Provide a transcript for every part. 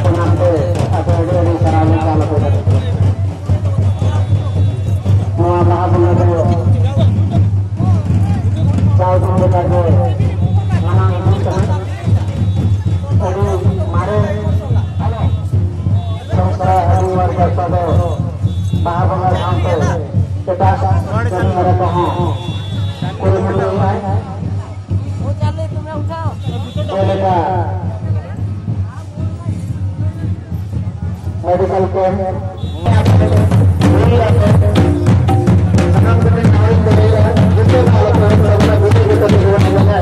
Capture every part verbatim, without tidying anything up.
ᱚᱱᱟᱛᱮ ᱟᱯᱮ ᱟᱹᱰᱤ ᱟᱹᱰᱤ ᱥᱟᱨᱦᱟᱣ ᱞᱮ ᱪᱟᱞ ᱟᱯᱮ ᱠᱟᱱᱟ᱾ ᱱᱚᱣᱟ ᱵᱟᱦᱟ ᱵᱚᱸᱜᱟ ᱫᱚ ᱡᱟᱣ ᱫᱤᱱ ᱞᱮᱠᱟᱜᱮ ᱢᱟᱱᱟᱣ ᱤᱫᱤᱜ ᱠᱟᱱᱟ᱾ ᱟᱹᱰᱤ ᱢᱟᱨᱮ ᱥᱚᱝᱥᱟᱨ ᱟᱹᱰᱤ ᱢᱟᱨᱮ ᱪᱟᱨᱪᱟ ᱫᱚ ᱵᱟᱦᱟ ᱵᱚᱸᱜᱟ ᱥᱟᱶᱛᱮ ᱮᱴᱟᱜ ᱠᱟᱹᱢᱤ ᱦᱚᱨᱟ ᱠᱚᱦᱚᱸ ᱠᱩᱨᱩᱢᱩᱴᱩᱭᱮᱫᱼᱟᱭ᱾ ᱡᱮᱞᱮᱠᱟ medical camp, ᱥᱟᱱᱟᱢ ᱠᱚᱴᱷᱮᱱ ᱱᱮᱦᱚᱨᱤᱧ ᱫᱚᱦᱚᱭᱮᱫᱼᱟ, ᱡᱚᱛᱚ ᱜᱮ ᱟᱞᱚ ᱠᱚ ᱦᱮᱡ ᱛᱟᱵᱚᱱᱟ, ᱵᱩᱡᱷᱟᱹᱣ ᱠᱟᱛᱮ ᱜᱮᱵᱚᱱ ᱮᱱᱮᱡᱟ᱾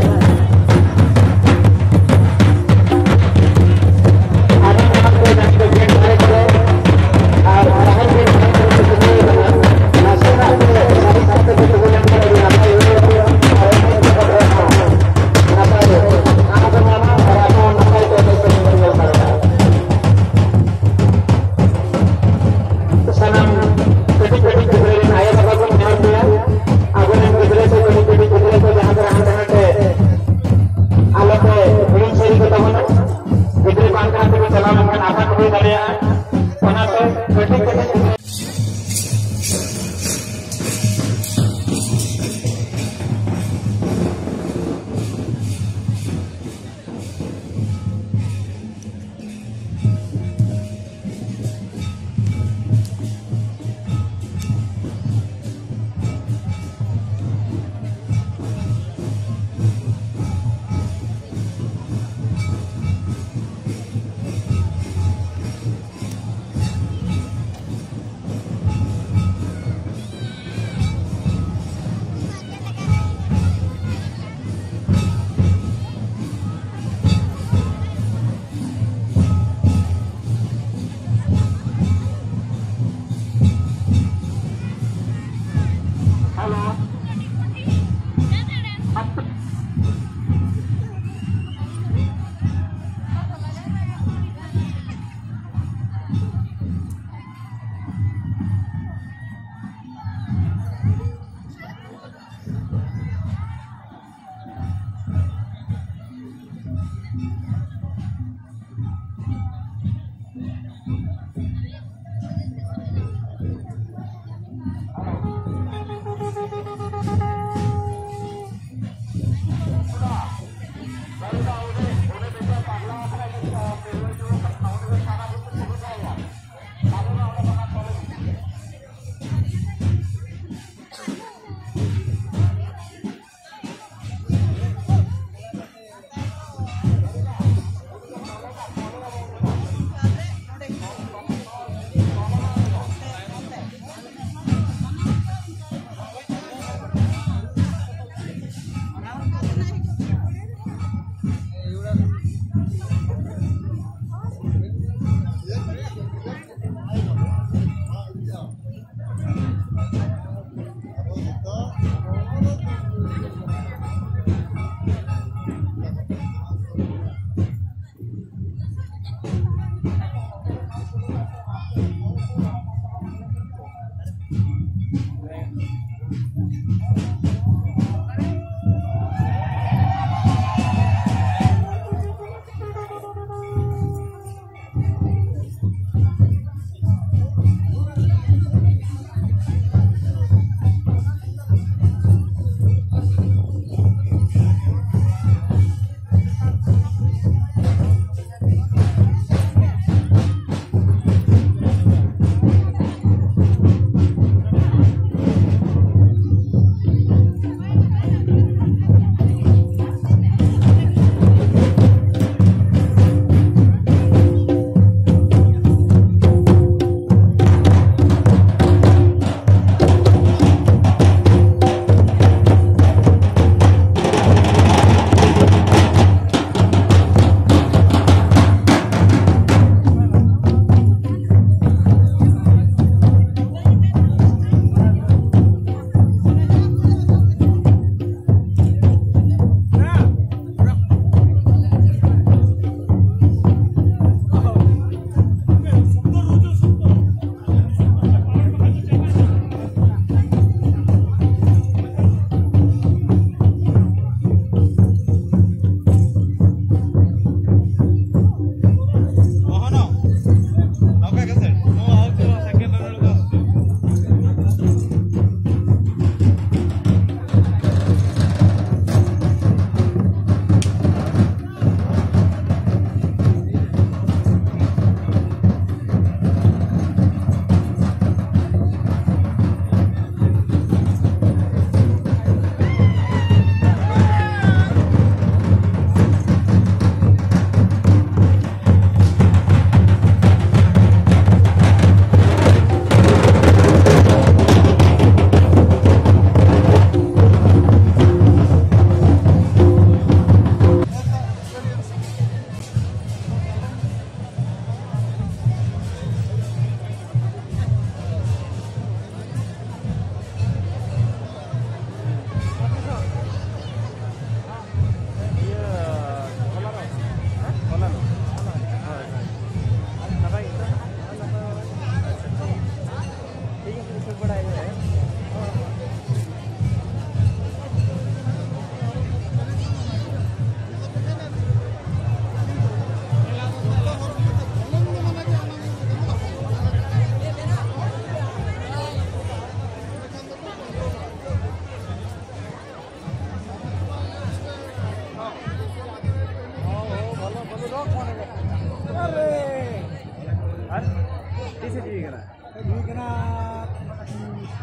ᱦᱩᱭ ᱠᱟᱱᱟ? ᱦᱩᱭ ᱠᱟᱱᱟ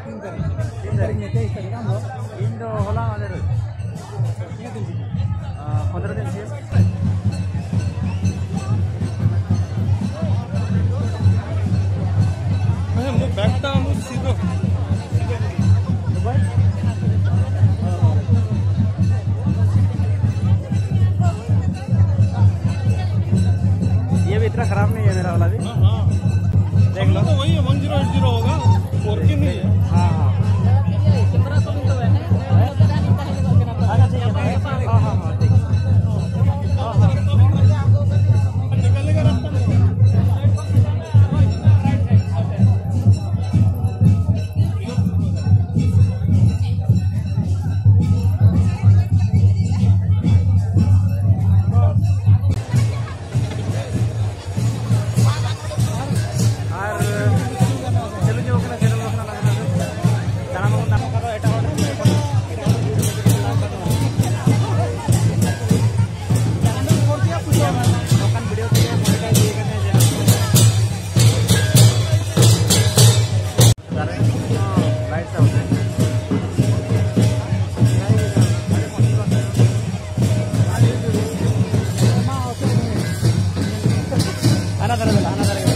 ᱛᱤᱱ ᱛᱟᱹᱨᱤᱠᱷ᱾ ᱛᱤᱱ ᱛᱟᱹᱨᱤᱠᱷ? ᱛᱮᱭᱤᱥ ᱛᱟᱹᱨᱤᱠᱷ᱾ ᱟᱢ ᱫᱚ? ᱤᱧ ᱫᱚ ᱦᱚᱞᱟ ᱢᱟᱫᱷᱮᱨ᱾ ᱛᱤᱱᱟᱹᱜ ᱫᱤᱱ ᱦᱩᱭ ᱠᱟᱱᱟ? ᱟᱸ, ᱯᱚᱱᱨᱚ ᱫᱤᱱ ᱦᱩᱭ᱾ ᱟᱪᱪᱷᱟ, ᱢᱩ ᱵᱮᱜᱽ ᱴᱟ ᱟᱢ ᱥᱤᱫᱷᱟᱹ᱾ ये भी इतना खराब नहीं है मेरा वाला भी। हाँ, हाँ। देख लो। तो वही है, वन ज़ीरो एट ज़ीरो होगा, फ़ोर के नहीं है। हाँ, हाँ। अच्छा, ठीक है। हाँ, हाँ, हाँ, ठीक है। हाँ, हाँ। निकलने का रास्ता नहीं है। ᱟᱨ ᱪᱟᱹᱞᱩ ᱧᱚᱜ ᱠᱟᱱᱟ, ᱪᱟᱹᱞᱩ ᱧᱚᱜ ᱠᱟᱱᱟ, ᱱᱟᱥᱮ ᱱᱟᱥᱮ᱾ ᱛᱟᱲᱟᱢ ᱟᱵᱚᱱ, ᱛᱟᱲᱟᱢ ᱠᱷᱟᱱ ᱫᱚ ᱮᱴᱟᱜ ᱦᱚᱲ ᱴᱷᱮᱱ ᱠᱷᱚᱱ ᱮᱴᱟᱜ ᱦᱚᱲ ᱴᱷᱮᱱ ᱠᱷᱚᱱ ᱱᱚᱝᱠᱟᱱ video ᱛᱮᱜᱮ monetize ᱦᱩᱭ ᱠᱟᱱᱟ ᱡᱮ᱾ ᱦᱟᱱᱟ ᱫᱷᱟᱨᱮ ᱫᱚ, ᱦᱟᱱᱟ ᱫᱷᱟᱨᱮ ᱫᱚ᱾